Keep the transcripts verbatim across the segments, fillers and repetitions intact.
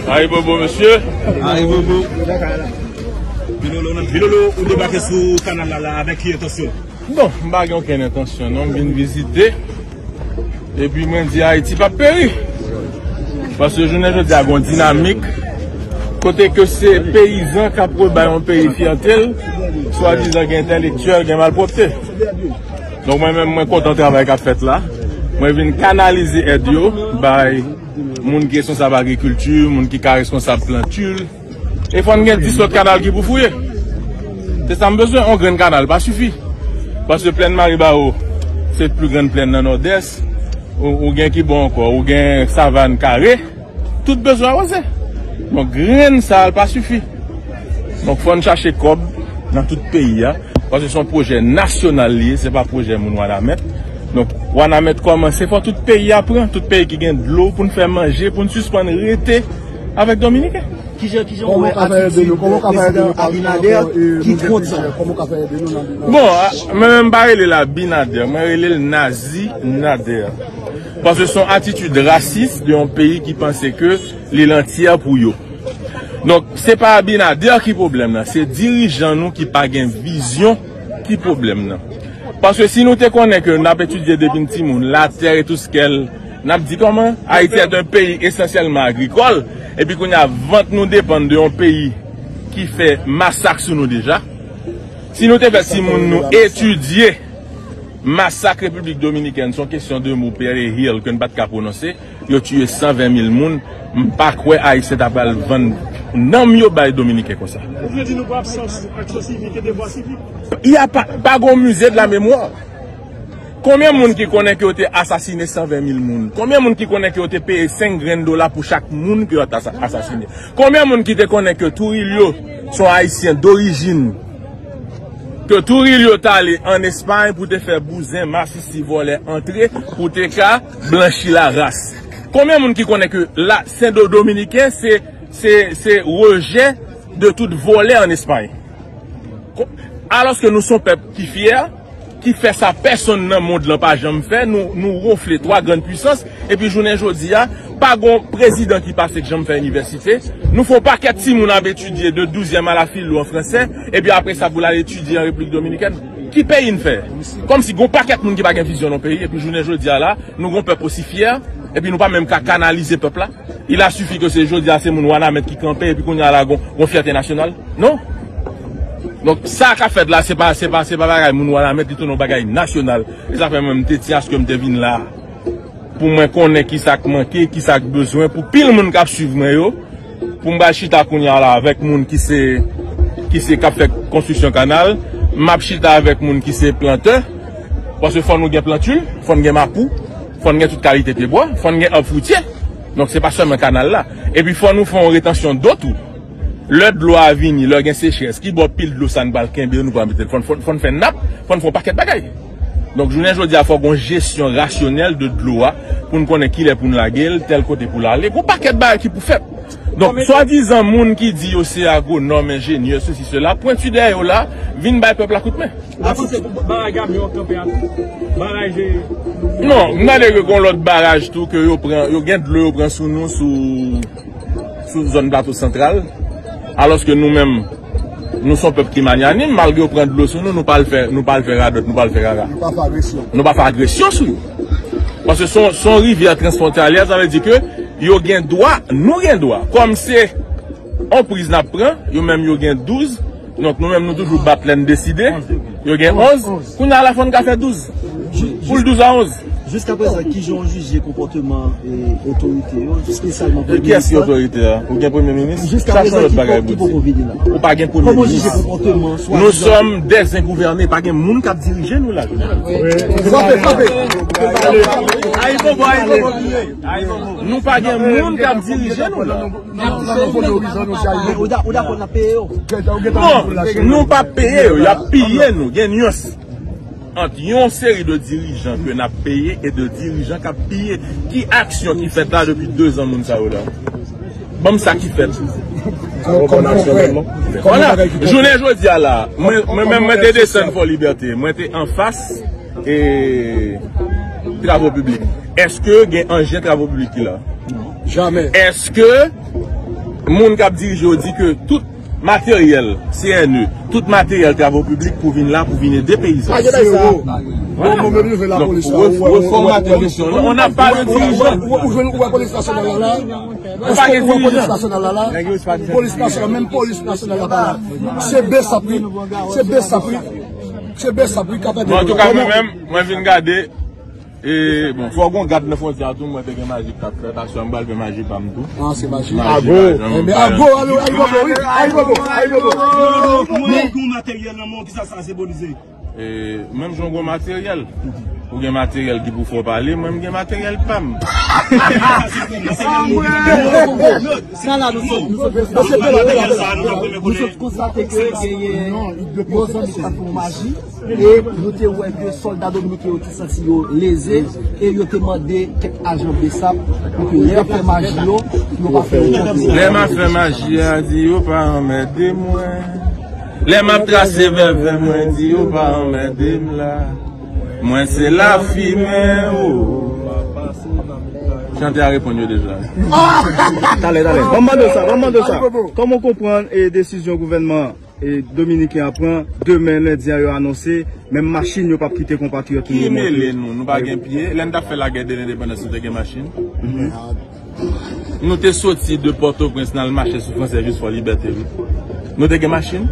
Ayibobo, mesye. Ayibobo. Bilolo, Bilolo, ou debake sou kanal la, la, avèk ki entansyon? Bon, m pa gen okenn entansyon, non. M vin vizite. Epi mwen di Ayiti p ap peri. Paske jounen jodi a, gon dinamik. Kote ke se peyizan k ap rebay yon peyi fyète l, swadizan gen entèlektyèl, gen malpwòpte. Donk, mwen menm, mwen kontan travay k ap fèt la. Mwen vin kanalize èd yo bay moun ki responsab agrikilti, moun ki ka responsab planti. E fò n gen dis lòt kanal ki pou fouye. Se sa m bezwen, yon grenn kanal pa sifi. Paske plèn Maribawo, se pli grann plèn nan Nòdès. Ou, ou gen ki bò ankò, ou gen Savann Kare. Tout bezwen awoze. Bon, grenn sa a pa sifi. Donk, fò n chache kòb nan tout peyi a. Paske se yon pwojè nasyonal li ye, se pa pwojè moun Wanament. Donk, Wanament kòmanse, fò tout peyi a pran, tout peyi ki gen dlo pou n fè manje, pou n sispann rete avèk Dominiken. Kijan, kijan w wè atitid Prezidan Abinader ki kont sa? Bon, a, mwen menm m pa rele l Abinader, mwen rele l Nazi Nader. Paske se yon atitid rasis de yon peyi ki panse ke li lantyè pou yo. Donk, se pa Abinader ki pwoblèm nan, se dirijan nou ki pa gen vizyon ki pwoblèm nan. Paske si nou te konnen ke n ap etidye depi n timoun, latè e tou skèl, n ap di kòman Ayiti est un pays essentiellement agricole, epi kounye a vant nou depann de yon peyi ki fè masak sou nou deja. Si nou te fè timoun nou etidye masak Repiblik Dominikèn, se yon kesyon de mo, Perry Hill, ke n pa t ka pwononse, yo tiye san ven mil moun, m pa kwè Ayisyen ta pral vann nanm yo bay Dominiken konsa. Ou vle di nou pran absans aksyon sivik e devwa sivik? Y a pa, pa gon mize de la memwa. Konbyen moun ki konnen ke yo te asasine san ven mil moun? Konbyen moun ki konnen ke yo te peye senk grenn dola pou chak moun ke yo te asa-, asasine? Konbyen moun ki te konnen ke Trujillo se yon Ayisyen dorijin, ke Trujillo t ale ann Espay pou te fè bouzen, masisi, vòlè antre, pou te ka blanchi laras? Konbyen moun ki konnen ke la, Sendominiken se, se, se rejè de tout vòlè ann Espay? Ko-, alòske nou se yon pèp ki fyè, ki fè sa pèsonn nan mond lan pa janm fè, nou, nou wonfle twa grann pwisans, epi jounen jodi a, pa gon prezidan ki pase k janm fè inivèsite. Nou fè yon pakèt timoun ap etidye de douzyèm a la filo an fransè, epi apre sa pou l al etidye an Repiblik Dominikèn. Ki peyi n fè? Kòmsi gon pakèt moun ki pa gen vizyon nan peyi, epi jounen jodi a la, nou gon pèp osi fyè, epi nou pa menm ka kanalize pèp la. Il a suffi ke se jodi a se moun Wanament ki kanpe, epi kounye a la gon, gon fyète nasyonal. Non. Donk, sa k ap fèt la, se pa, se pa, se pa bagay moun Wanament, li tounen yon bagay nasyonal. E sa fè mwen, m te di aske m te vin la. Pou mwen konnen kisa k manke, kisa k bezwen, pou pil moun k ap swiv mwen yo, pou m pral chita kounye a la avèk moun ki se, ki se k ap fè konstriksyon kanal, m ap chita avèk moun ki se plantè, paske fò nou gen planti, fò n gen mapou, fò n gen tout kalite pyebwa, fò n gen ab fritye. Donk, se pa sèlman kanal la. Epi fò nou fè yon retansyon do tou. Lè dlo a vini, lè gen sechrès, ki bò pil dlo sa n pral kenbe, nou pral mete l? Fò n, fò n, fò n fè nap, fò n fè yon pakèt bagay. Donk, jounen jodi a, fò gon jesyon rasyonèl de dlo a, pou n konnen kilè pou n lage l, tèl kote pou l ale. Gon pakèt bagay ki pou fèt. Donk, swadizan moun ki di yo se agwonòm, enjenyè, sesi, sela, pwenti dèyè yo la, vin bay pèp la kout men. Ou panse baraj Gaby yo kanpe a tou? Baraj, e, non, m tande ke gon lòt baraj tou ke yo pran, yo gen dlo yo pran sou nou, sou, sou zòn Plato Santral. Alòske nou menm, nou se yon pèp ki manyanim, malgre yo pran dlo sou nou, nou pa al fè, nou pa al fè radòt, nou pa al fè rara. Nou pa fè agresyon. Nou pa fè agresyon sou yo. Paske se yon, se yon rivyè transfwontalyè, sa vle di ke yo gen dwa, nou gen dwa. Kòm se yon priz n ap pran, yo menm yo gen douz, donk nou menm nou toujou bat lè n deside, yo gen onz, kounye a la fò n ka fè douz. Pou l douz a onz. Jiskaprezan, kijan w jije konpòteman, e, otorite yo, espesyalman premye minis la? Kiyès ki otorite a? Ou gen premye minis? Sa se yon lòt bagay pou di. Ou pa gen premye minis. Nous sommes des ingouvernés. Pa gen moun k ap dirije nou la. Frape, frape. Nou pa gen moun k ap dirije nou la. Ou dakò n ap peye yo? Non, nou p ap peye yo, y ap piye nou. Gen nyans ant yon seri de dirijan ke n ap peye e de dirijan k ap piye. Ki aksyon ki fèt la depi dezan moun sa yo la? Ban m sa ki fèt. Vwala, jounen jodi a la, mwen, mwen menm mwen te desann Fò Libète, mwen te anfas e Travo piblik. Èske gen anjen travo piblik ki la? Jamè. Èske moun k ap dirije yo di ke tout materyèl C N E, tout materyèl travo piblik pou vin la, pou vin ede peyizan? Zewo. Mwen menm, mwen menm, je lapolis la. Refòmatè misyon. On n'a pas de dirijan. Ou jwenn, ou wè polis nasyonal la la? Ou pa gen dirijan. Polis nasyonal la la. Polis nasyonal, menm polis nasyonal la pa la. Se BSAP wi. Se BSAP wi. Se BSAP wi k ap ede. Bon, antouka, mwen menm, mwen vin gade. E, bon, fò gon gad nan fwontyè a tou, mwen te gen maji k t ap fèt, aswè m pral fè maji pa m tou. Ah, se maji. Ago. Enben, ago, ale, ale, bobo, wi, ale, bobo, ale, bobo. Mwen gen materyèl nan men w, kisa sa senbolize? E, menm jan w gen materyèl. Ou gen materyèl ki pou fè w pale, mwen m gen materyèl pa m. Sa la, nou sot, nou sot, nou sot konstate ke genyen yon zanmi k ap fè yon maji. E nou te wè ke sòlda dominiken yo te santi yo leze e yo te mande kèk ajan BSAP pou ke lè y ap fè maji yo, pou yo pa fè yo tande. Lè m ap fè maji a, di yo pa anmède mwen. Lè m ap trase vèvè mwen, di yo pa anmède m la. Mwen se lafimen, o. Chante a reponn yo deja. Talè, talè. Ban m mande w sa, ban m mande w sa. Kòman w konprann, e, desizyon gouvènman e, dominiken an pran, demen lendi an yo anonse, menm machin yo p ap kite konpatriyòt nou yo monte. Ki mele nou? Nou pa gen pye. Lè n t ap fè lagè de lendepandans, nou te gen machin? Nou te soti de Pòtoprens, n al mache sou Fransè jis Fò Libète, wi. Nou te gen machin?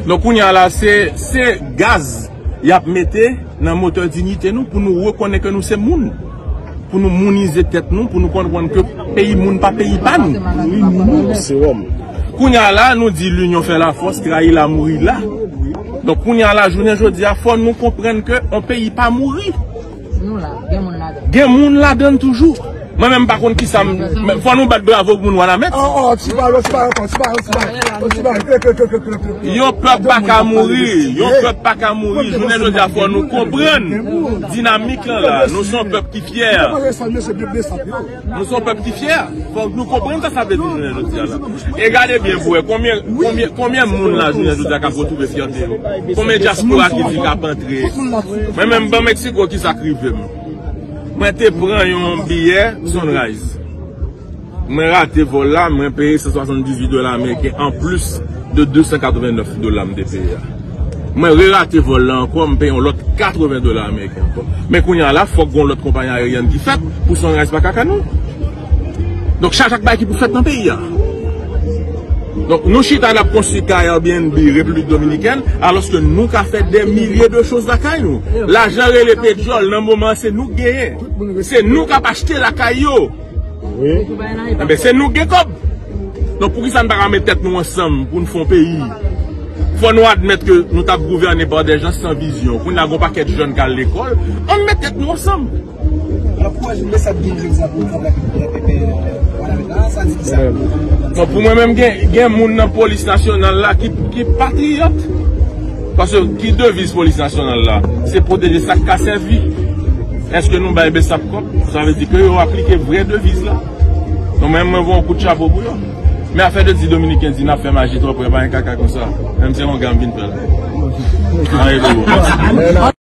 Donk, kounye a la, se, se gaz y ap mete nan motè diyite nou pou nou rekonèt ke nou se moun. Pou nou mounize tèt nou, pou nou konprann ke peyi moun pa peyi pa nou. Kounye a la, nou di l'union fait la force, trayi la mouri la. Donk, kounye a la, jounen jodi a, fò nou konprann ke on peyi pa mouri. Nou la, gen moun ladan. Gen moun ladan toujou. Mwen menm, m pa konn kisa m, men fò nou bat bravo pou moun Wanament. Oh, oh, ti bal, ti bal ankò, ti bal, ti bal. Yon pèp pa ka mouri, yon pèp pa ka mouri. Jounen jodi a, fò nou konprann dinamik lan la. Nou se yon pèp ki fyè. Nou se yon pèp ki fyè. Fòk nou konprann sa sa vle di jounen jodi a la. E gade byen pou wè konbyen, konbyen, konbyen moun la jounen jodi a k ap retwouve fyète yo. Konbyen dyaspora ki di k ap antre. Mwen menm, ban Meksiko, kisa k rive m? Mwen te pran yon biyè Sunrise. Mwen rate vòl la, mwen peye san swasanndizuit dola ameriken anplis de de san katrevennnèf dola m te peye a. Mwen rerate vòl la ankò, m peye yon lòt katreven dola ameriken ankò. Men kounye a la, fòk gon lòt konpayi ayeryèn ki fèt pou Sunrise pa kaka nou. Donk, chak, chak bagay ki pou fèt nan peyi a. Donk, nou chita n ap konstwi kay Airbnb Repiblik Dominikèn, alòske nou ka fè dè milye de choz lakay nou. Lajan rele petyòl, nan moman an, se nou k genyen. Se nou k ap achte lakay yo. Enben, se nou k gen kòb. Donk, poukisa n pa ka met tèt nou ansanm pou n fè yon peyi? Fò nou admèt ke nou t ap gouvène pa dè jan san vizyon. Kounye a, gon pakèt jèn k al lekòl. Ann met tèt nou ansanm. Ankouraje mesaj byen egzanp pou travay peyi a, peyi a, Wanament la, sa di ki sa? Bon, pou mwen menm, gen, gen moun nan polis nasyonal la ki, ki patriyòt. Paske ki deviz polis nasyonal la? Se pwoteje sa k ka sèvi. Èske nou bay BSAP kòb? Sa vle di ke yo aplike vrè deviz la. Donk, mwen, mwen voye yon kout chapo pou yo. Men afè de di Dominiken di n ap fè maji twò prè, pa gen kaka konsa. Menm se yon gam vin fè l. Anyen pou ou.